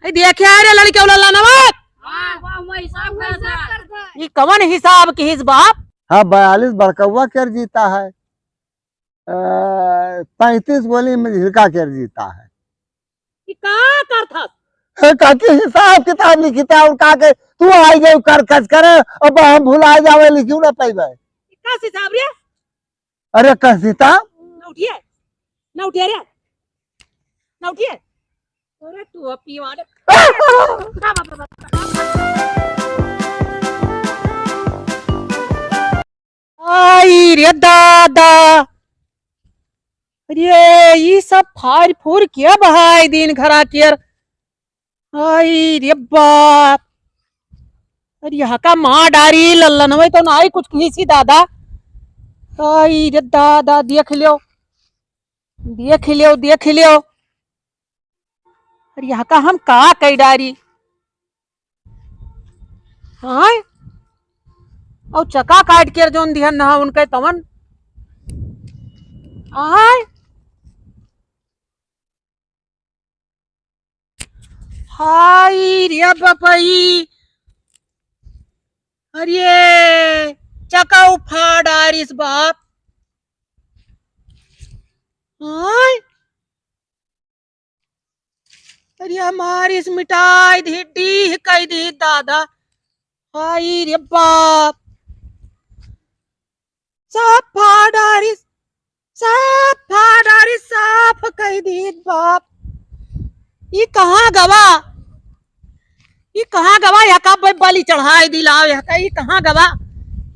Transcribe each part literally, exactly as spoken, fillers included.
ए, देखे है रे लड़के वाला नमक। हाँ, वाह, वही सब करता है। ई कवन हिसाब किहिस बाप? हाँ, बयालीस बड़कौआ केर जीता है। अ, पैंतीस गोली में झिलका केर जीता है। ई का करत हस? हे काकी, हिसाब किताब लिखिता और का के तू आई गई कर कस करे, अब हम भुला जावे, लिखियो ना पाइबे। ई का हिसाब रे? अरे कसिता। ना उठिए, ना उठिए रे, ना उठिए। अरे तू अब पीवा रे। आई रे दादा, अरे ई सब फार फूर के बहाई दिन घरा केर। आई रे बाप, अरे यहाँ का माँ डारी लल्लन हुए तो ना आई कुछ किहिसी दादा। आई रे दादा, देख लियो, देख लियो, देख लियो। अरे यहाँ का हम का कई डारी? हाँ, और चका काट के जौन दिहन नहा उनके तवन। आय, हाय रे बपई, अरे चका उफाड़ डारिस बाप। हाय, अरे हमारी इस मिटाई दी, डीह कई दी दादा। हाय रे बाप, साफ फाड़ डारिस, साफ फाड़ डारिस, साफ कई दी बाप। ई कहाँ गवा, ई कहाँ गवा? यहाँ का ब-, बलि चढ़ाई दी लाव, यहाँ का ई कहाँ गवा?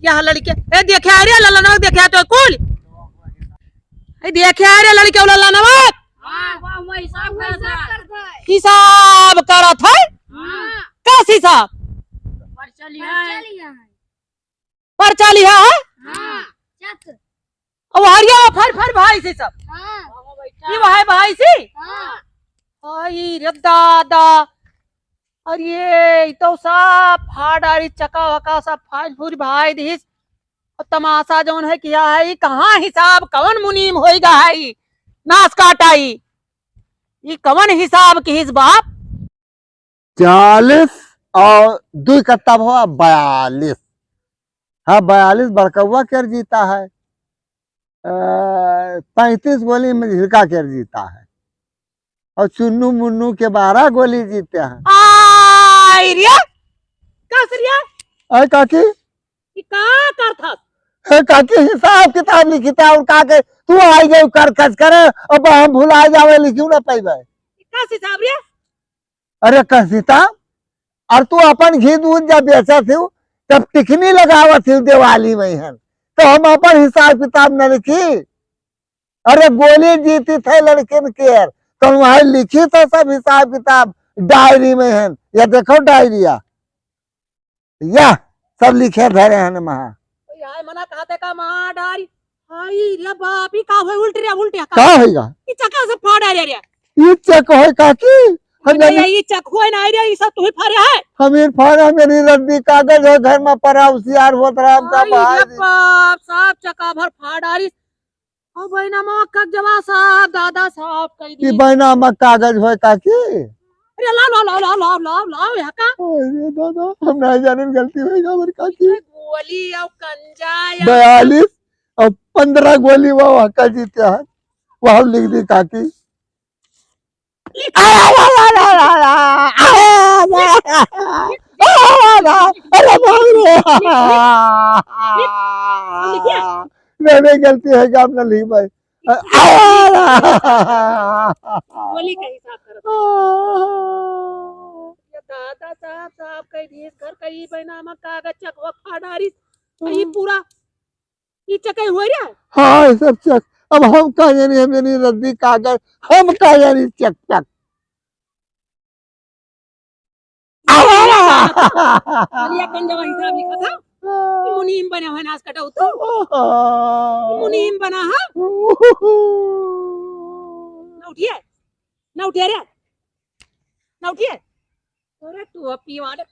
यहाँ लड़के, ए देखे आ रे ललनवा, देखे आ तो कुल। ए देखे आ रे लड़के ललनवा। हाँ, वाह, वही सब करता है। हिसाब करत है? हाँ। कस हिसाब? पर्चा लिहा है। पर्चा लिहा है? हाँ, चक। अब हरिया फर फर भाई से सब। हाँ। ये वह है भाई से? हाँ। आई रे दादा, अरे ई तो सब फाड़ डारी, चका वका सब फाड़ फूड़ भाई दिस। और तमाशा जौन है किया है, ई कहाँ हिसाब, कवन मुनीम होई गा है ई? नास काटा ई। ई कवन हिसाब किहिस बाप? चालीस और दुई कत्ता भवा बयालीस। हाँ, बयालीस बड़कौआ केर जीता है। अ, पैंतीस गोली में झिलका केर जीता है। और चुन्नू मुन्नू के बारह गोली जीते हैं। आई रे, कस रे? अरे काकी, ई का करत हस? हे काकी, हिसाब किताब लिखिता और का के तू आई गई कर कस करे, अब हम भुला जावे, लिखियो ना पाइबे। ई का हिसाब रे? अरे कसिता, और तू अपन घी दूध जब बेचत हो, तब टिकनी लगावत हो दिवाली में हन, तो हम अपन हिसाब किताब न लिखी? अरे गोली जीती थे लड़किन के, तो वहाँ लिखी तो सब हिसाब किताब डायरी में हन। या देखो डायरिया, या सब लिखे धरे हन महा। यार मना कहते का मार डारी। हाय रे बाप, ई का होय? उल्टी रे, उल्टी का? का होइगा? ई चका से फाड़ आ रे। ई चक होय काकी? अरे हमने ये, ये चक होय ना रे, ई सब तू ही फाड़े है। हम ही फाड़े, मेरी रद्दी कागज हो घर में पड़ा, होशियार होत राम का आई रे बाहर। बाप, सब चका भर फाड़ डारी। अब बहिना मा कक जवा साहब, दादा साहब कह ई दी। बहिना मा कागज होय काकी? अरे लाओ, लाओ, लाओ, यहाँ का। अरे दादा, हम ना जाने गलती होइगा हमारी काकी। गोली और कंजा या बयालीस और पन्द्रह गोली वो हका जीते हैं, वो हम लिख दी काकी। अरे बाप रे। नहीं, नहीं, गलती है, काम ना ली भाई। गोली का हिसाब करो। ये दादा साहब, साहब कह दिए, घर का ई बहिना मा कागज चकवा फाड़ डारी, ई पूरा ई चकई हुआ रे? हाँ, ये सब चक। अब हम का जानी, हम जानी रद्दी कागज, हम का जानी चक चक। बलिया कंजवा हिसाब लिखा था। ई मुनीम बना है नास कटाऊ तू। ई मुनीम बना है। ना उठिए, ना उठिए रे, ना उठिए। अरे तू अब पीवा रे।